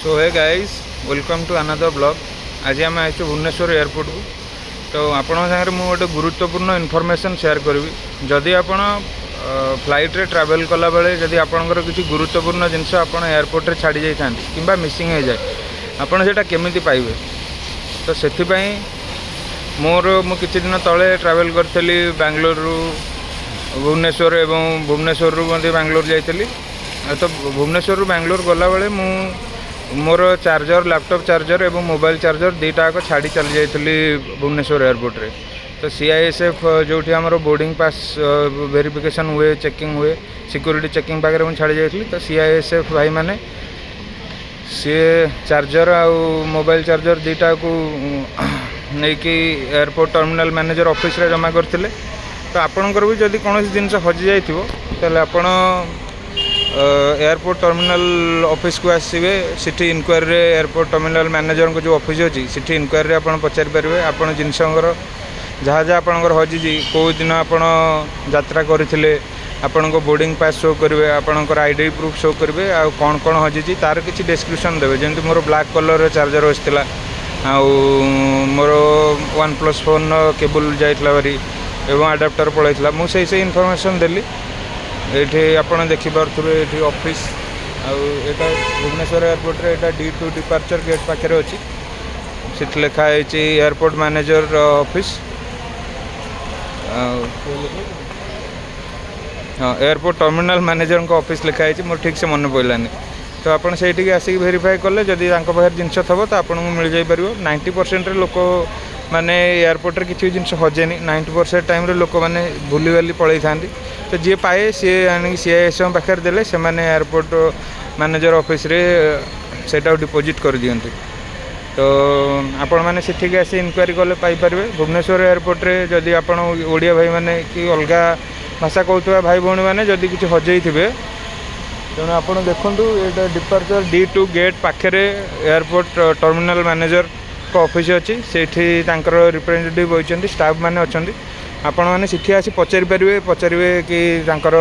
So hey guys, welcome to another vlog. ଆଜି ଆମେ ଆସିଛୁ ଭୁବନେଶ୍ୱର ଏୟାରପୋର୍ଟକୁ। ତ ଆପଣଙ୍କ ସାଙ୍ଗରେ ମୁଁ ଗୋଟେ ଗୁରୁତ୍ୱପୂର୍ଣ୍ଣ ଇନଫର୍ମେସନ୍ ସେୟାର କରିବି। ଯଦି ଆପଣ ଫ୍ଲାଇଟ୍ରେ ଟ୍ରାଭେଲ୍ କଲାବେଳେ ଯଦି ଆପଣଙ୍କର କିଛି ଗୁରୁତ୍ୱପୂର୍ଣ୍ଣ ଜିନିଷ ଆପଣ ଏୟାରପୋର୍ଟରେ ଛାଡ଼ି ଯାଇଥାନ୍ତି କିମ୍ବା ମିସିଂ ହେଇଯାଏ, ଆପଣ ସେଇଟା କେମିତି ପାଇବେ? ତ ସେଥିପାଇଁ ମୁଁ କିଛି ଦିନ ତଳେ ଟ୍ରାଭେଲ୍ କରିଥିଲି ବାଙ୍ଗଲୋରରୁ ଭୁବନେଶ୍ୱର ଏବଂ ଭୁବନେଶ୍ୱରରୁ ମଧ୍ୟ ବାଙ୍ଗଲୋର ଯାଇଥିଲି। ଆଉ ତ ଭୁବନେଶ୍ୱରରୁ ବାଙ୍ଗଲୋର ଗଲାବେଳେ ମୁଁ ମୋର ଚାର୍ଜର, ଲ୍ୟାପଟପ୍ ଚାର୍ଜର ଏବଂ ମୋବାଇଲ ଚାର୍ଜର ଦୁଇଟା ଯାକ ଛାଡ଼ି ଚାଲି ଯାଇଥିଲି ଭୁବନେଶ୍ୱର ଏୟାରପୋର୍ଟରେ। ତ ସିଆଇଏସ୍ଏଫ୍, ଯେଉଁଠି ଆମର ବୋର୍ଡ଼ିଂ ପାସ୍ ଭେରିଫିକେସନ୍ ହୁଏ, ଚେକିଂ ହୁଏ, ସିକ୍ୟୁରିଟି ଚେକିଂ ପାଖରେ ମୁଁ ଛାଡ଼ି ଯାଇଥିଲି। ତ ସିଆଇଏସ୍ଏଫ୍ ଭାଇମାନେ ସିଏ ଚାର୍ଜର ଆଉ ମୋବାଇଲ ଚାର୍ଜର ଦୁଇଟାକୁ ନେଇକି ଏୟାରପୋର୍ଟ ଟର୍ମିନାଲ ମ୍ୟାନେଜର ଅଫିସରେ ଜମା କରିଥିଲେ। ତ ଆପଣଙ୍କର ବି ଯଦି କୌଣସି ଜିନିଷ ହଜିଯାଇଥିବ, ତାହେଲେ ଆପଣ ଏୟାରପୋର୍ଟ ଟର୍ମିନାଲ ଅଫିସକୁ ଆସିବେ। ସେଠି ଇନକ୍ୱାରିରେ, ଏୟାରପୋର୍ଟ ଟର୍ମିନାଲ ମ୍ୟାନେଜରଙ୍କ ଯେଉଁ ଅଫିସ୍ ଅଛି, ସେଠି ଇନକ୍ୱାରିରେ ଆପଣ ପଚାରିପାରିବେ। ଆପଣ ଜିନିଷଙ୍କର ଯାହା ଯାହା ଆପଣଙ୍କର ହଜିଛି, କେଉଁ ଦିନ ଆପଣ ଯାତ୍ରା କରିଥିଲେ, ଆପଣଙ୍କ ବୋର୍ଡ଼ିଂ ପାସ୍ ଶୋ କରିବେ, ଆପଣଙ୍କର ଆଇଡି ପ୍ରୁଫ୍ ଶୋ କରିବେ ଆଉ କ'ଣ କ'ଣ ହଜିଛି ତା'ର କିଛି ଡେସ୍କ୍ରିପସନ୍ ଦେବେ। ଯେମିତି ମୋର ବ୍ଲାକ୍ କଲର୍ର ଚାର୍ଜର ଆସିଥିଲା ଆଉ ମୋର ୱାନ୍ ପ୍ଲସ୍ ଫୋନ୍ର କେବୁଲ୍ ଯାଇଥିଲା ଭାରି ଏବଂ ଆଡ଼ାପ୍ଟର ପଳାଇଥିଲା। ମୁଁ ସେଇ ସେଇ ଇନଫର୍ମେସନ୍ ଦେଲି। ଏଇଠି ଆପଣ ଦେଖିପାରୁଥିବେ, ଏଇଠି ଅଫିସ୍। ଆଉ ଏଇଟା ଭୁବନେଶ୍ୱର ଏୟାରପୋର୍ଟରେ ଏଇଟା ଡି2 ଡିପାର୍ଚର୍ ଗେଟ୍ ପାଖରେ ଅଛି। ସେଠି ଲେଖା ହେଇଛି ଏୟାରପୋର୍ଟ ମ୍ୟାନେଜର ଅଫିସ୍। ଆଉ ହଁ, ଏୟାରପୋର୍ଟ ଟର୍ମିନାଲ ମ୍ୟାନେଜରଙ୍କ ଅଫିସ୍ ଲେଖା ହେଇଛି, ମୋର ଠିକ୍ ସେ ମନେ ପଡ଼ିଲାନି। ତ ଆପଣ ସେଇଠିକି ଆସିକି ଭେରିଫାଏ କଲେ ଯଦି ତାଙ୍କ ପାଖରେ ଜିନିଷ ଥିବ, ତ ଆପଣଙ୍କୁ ମିଳିଯାଇପାରିବ। 90%ରେ ଲୋକ ମାନେ ଏୟାରପୋର୍ଟରେ କିଛି ବି ଜିନିଷ ହଜେନି। 90% ଟାଇମ୍ରେ ଲୋକମାନେ ଭୁଲିବାଲି ପଳେଇଥାନ୍ତି। ତ ଯିଏ ପାଏ, ସିଏ ଆଣିକି ସିଆଇଏସ୍ଙ୍କ ପାଖରେ ଦେଲେ ସେମାନେ ଏୟାରପୋର୍ଟ ମ୍ୟାନେଜର ଅଫିସରେ ସେଇଟାକୁ ଡିପୋଜିଟ୍ କରିଦିଅନ୍ତି। ତ ଆପଣମାନେ ସେଠିକି ଆସି ଇନକ୍ୱାରି କଲେ ପାଇପାରିବେ। ଭୁବନେଶ୍ୱର ଏୟାରପୋର୍ଟରେ ଯଦି ଆପଣ ଓଡ଼ିଆ ଭାଇମାନେ କି ଅଲଗା ଭାଷା କହୁଥିବା ଭାଇ ଭଉଣୀମାନେ ଯଦି କିଛି ହଜେଇଥିବେ, ତେଣୁ ଆପଣ ଦେଖନ୍ତୁ, ଏଇଟା ଡିପାର୍ଚର୍ ଡି2 ଗେଟ୍ ପାଖରେ ଏୟାରପୋର୍ଟ ଟର୍ମିନାଲ ମ୍ୟାନେଜରଙ୍କ ଅଫିସ୍ ଅଛି। ସେଇଠି ତାଙ୍କର ରିପ୍ରେଜେଣ୍ଟେଟିଭ୍ ବସିଛନ୍ତି, ଷ୍ଟାଫ୍ ମାନେ ଅଛନ୍ତି। ଆପଣମାନେ ସେଠି ଆସି ପଚାରି ପାରିବେ। ପଚାରିବେ କି ତାଙ୍କର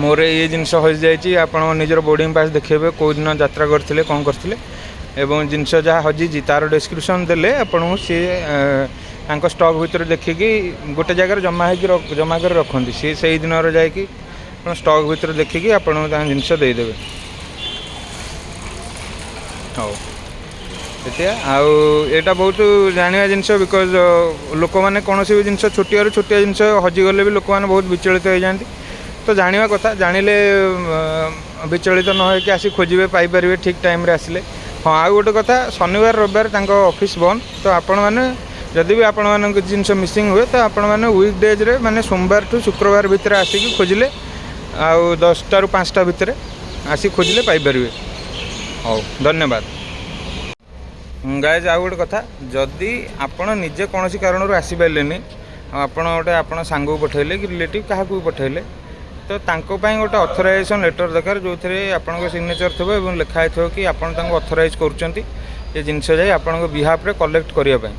ମୋର ଏଇ ଜିନିଷ ହଜିଯାଇଛି। ଆପଣ ନିଜର ବୋର୍ଡ଼ିଂ ପାସ୍ ଦେଖେଇବେ, କେଉଁ ଦିନ ଯାତ୍ରା କରିଥିଲେ, କ'ଣ କରିଥିଲେ ଏବଂ ଜିନିଷ ଯାହା ହଜିଛି ତା'ର ଡେସ୍କ୍ରିପସନ୍ ଦେଲେ ଆପଣଙ୍କୁ ସିଏ ତାଙ୍କ ଷ୍ଟକ୍ ଭିତରେ ଦେଖିକି, ଗୋଟେ ଜାଗାରେ ଜମା ହେଇକି ଜମା କରି ରଖନ୍ତି, ସିଏ ସେଇ ଦିନରେ ଯାଇକି ଆପଣ ଷ୍ଟକ୍ ଭିତରେ ଦେଖିକି ଆପଣଙ୍କୁ ତାଙ୍କ ଜିନିଷ ଦେଇଦେବେ। ହଉ, ଏତିକି। ଆଉ ଏଇଟା ବହୁତ ଜାଣିବା ଜିନିଷ, because ଲୋକମାନେ କୌଣସି ବି ଜିନିଷ, ଛୋଟିଆରୁ ଛୋଟିଆ ଜିନିଷ ହଜିଗଲେ ବି ଲୋକମାନେ ବହୁତ ବିଚଳିତ ହେଇଯାଆନ୍ତି। ତ ଜାଣିବା କଥା, ଜାଣିଲେ ବିଚଳିତ ନ ହେଇକି ଆସି ଖୋଜିବେ, ପାଇପାରିବେ ଠିକ୍ ଟାଇମ୍ରେ ଆସିଲେ। ହଁ, ଆଉ ଗୋଟେ କଥା, ଶନିବାର ରବିବାର ତାଙ୍କ ଅଫିସ୍ ବନ୍ଦ। ତ ଆପଣମାନେ ଯଦି ବି ଆପଣମାନଙ୍କ ଜିନିଷ ମିସିଂ ହୁଏ, ତ ଆପଣମାନେ ୱିକ୍ ଡେଜ୍ରେ, ମାନେ ସୋମବାରଠୁ ଶୁକ୍ରବାର ଭିତରେ ଆସିକି ଖୋଜିଲେ ଆଉ 10ଟାରୁ 5ଟା ଭିତରେ ଆସି ଖୋଜିଲେ ପାଇପାରିବେ। ହଉ, ଧନ୍ୟବାଦ ଗାଇଜ୍। ଆଉ ଗୋଟେ କଥା, ଯଦି ଆପଣ ନିଜେ କୌଣସି କାରଣରୁ ଆସିପାରିଲେନି ଆଉ ଆପଣ ଗୋଟେ ଆପଣ ସାଙ୍ଗକୁ ପଠାଇଲେ କି ରିଲେଟିଭ୍ କାହାକୁ ବି ପଠାଇଲେ, ତ ତାଙ୍କ ପାଇଁ ଗୋଟେ ଅଥରାଇଜେସନ୍ ଲେଟର୍ ଦରକାର, ଯେଉଁଥିରେ ଆପଣଙ୍କ ସିଗ୍ନେଚର୍ ଥିବ ଏବଂ ଲେଖା ହେଇଥିବ କି ଆପଣ ତାଙ୍କୁ ଅଥରାଇଜ୍ କରୁଛନ୍ତି ଏ ଜିନିଷ ଯାଇ ଆପଣଙ୍କ ବିହାଫ୍ରେ କଲେକ୍ଟ କରିବା ପାଇଁ।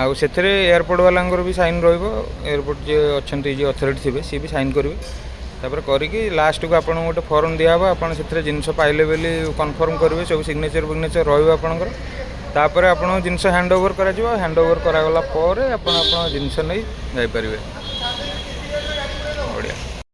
ଆଉ ସେଥିରେ ଏୟାରପୋର୍ଟ ବାଲାଙ୍କର ବି ସାଇନ୍ ରହିବ। ଏୟାରପୋର୍ଟ ଯିଏ ଅଛନ୍ତି, ଯିଏ ଅଥରିଟି ଥିବେ, ସିଏ ବି ସାଇନ୍ କରିବେ। ତାପରେ କରିକି ଲାଷ୍ଟକୁ ଆପଣଙ୍କୁ ଗୋଟେ ଫର୍ମ ଦିଆହେବ। ଆପଣ ସେଥିରେ ଜିନିଷ ପାଇଲେ ବୋଲି କନଫର୍ମ କରିବେ, ସବୁ ସିଗ୍ନେଚର୍ ଫିଗ୍ନେଚର୍ ରହିବ ଆପଣଙ୍କର। ତାପରେ ଆପଣଙ୍କ ଜିନିଷ ହ୍ୟାଣ୍ଡ ଓଭର୍ କରାଯିବ। ହ୍ୟାଣ୍ଡ ଓଭର୍ କରାଗଲା ପରେ ଆପଣ ଆପଣଙ୍କ ଜିନିଷ ନେଇ ଯାଇପାରିବେ।